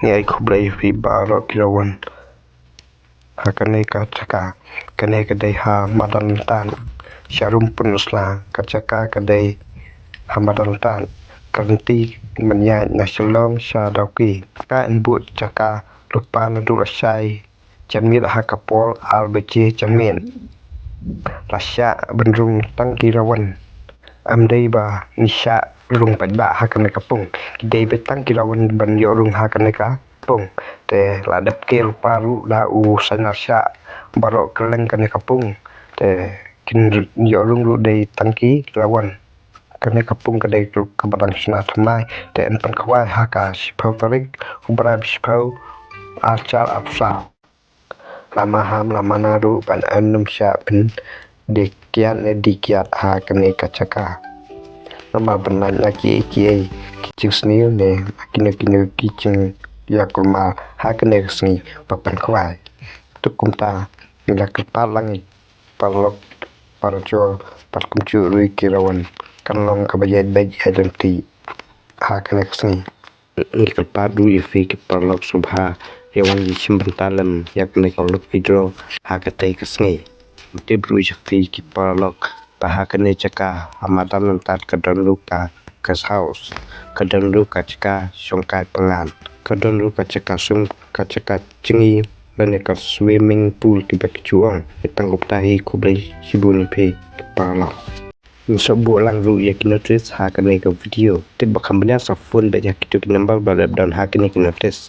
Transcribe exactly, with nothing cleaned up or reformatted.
Ngi ai khublei ïa phi baroh ki rawan ha kane ka jaka. Kane ka dei ha madan Lyntan, sha Rumpun u Sla. Ka jaka ka dei ha madan Lyntan. Ka rynti mynïaid na Shillong sha Dawki. Ka in buh jaka lypa naduh lashai janmiet ha ka por ar baje janmiet. La shah ban rung tang ki rawan. Ym dei ba ngi shah rung paidbah ha kane ka pung. Ki dei beit tang ki rawan ban ïoh rung ha kane ka pung. Te la dep kiew lypa ruh da u Sainar Shah baroh kylleng kane ka pung. Te kin ïoh rung ruh dei tang ki rawan. Kane ka pung ka dei ka ba dang shna thymmai. Te yn pynkhawai ha ka shiphew tarik u Brai ba shiphew, ar hajar arphew saw. La maham la mana ruh ban ym nym shah pyndiah kiad ne diah kiad ha kane ka jaka. Namar ban lait na kiei kiei ki jingsniew ne na kino kino ki jingïakhun ha kane ka sngi ba pynkhawai. Te kumta ngi la kyrpad lang ïa ki paralok parajor bad kumjuh ruh ïa ki rawan, kan long kaba ïaid beit ïaid lynti ha kane ka sngi. Ngi kyrpad ruh ïa phi ki paralok sngewbha ïa wan ïashim bynta lem ïa kane ka lucky draw ha katei ka sngi. Ngi tip ruh ïa phi ki paralok ba ha kane jaka ha madan Lyntan ka don ruh ka guest house, ka don ruh ka jaka shongkai pyngngad, ka don ruh ka jaka sum, ka jaka jngi lane ka swimming pool kiba ki ju ong. Te tang kumta hi, khublei shibun ïa phi ki paralok. Ngin sa buh lang ruh ïa ki notice ha kane ka video. Te ba kham bniah sa phone beit ha kito ki number ba dep don ha kane ka notice.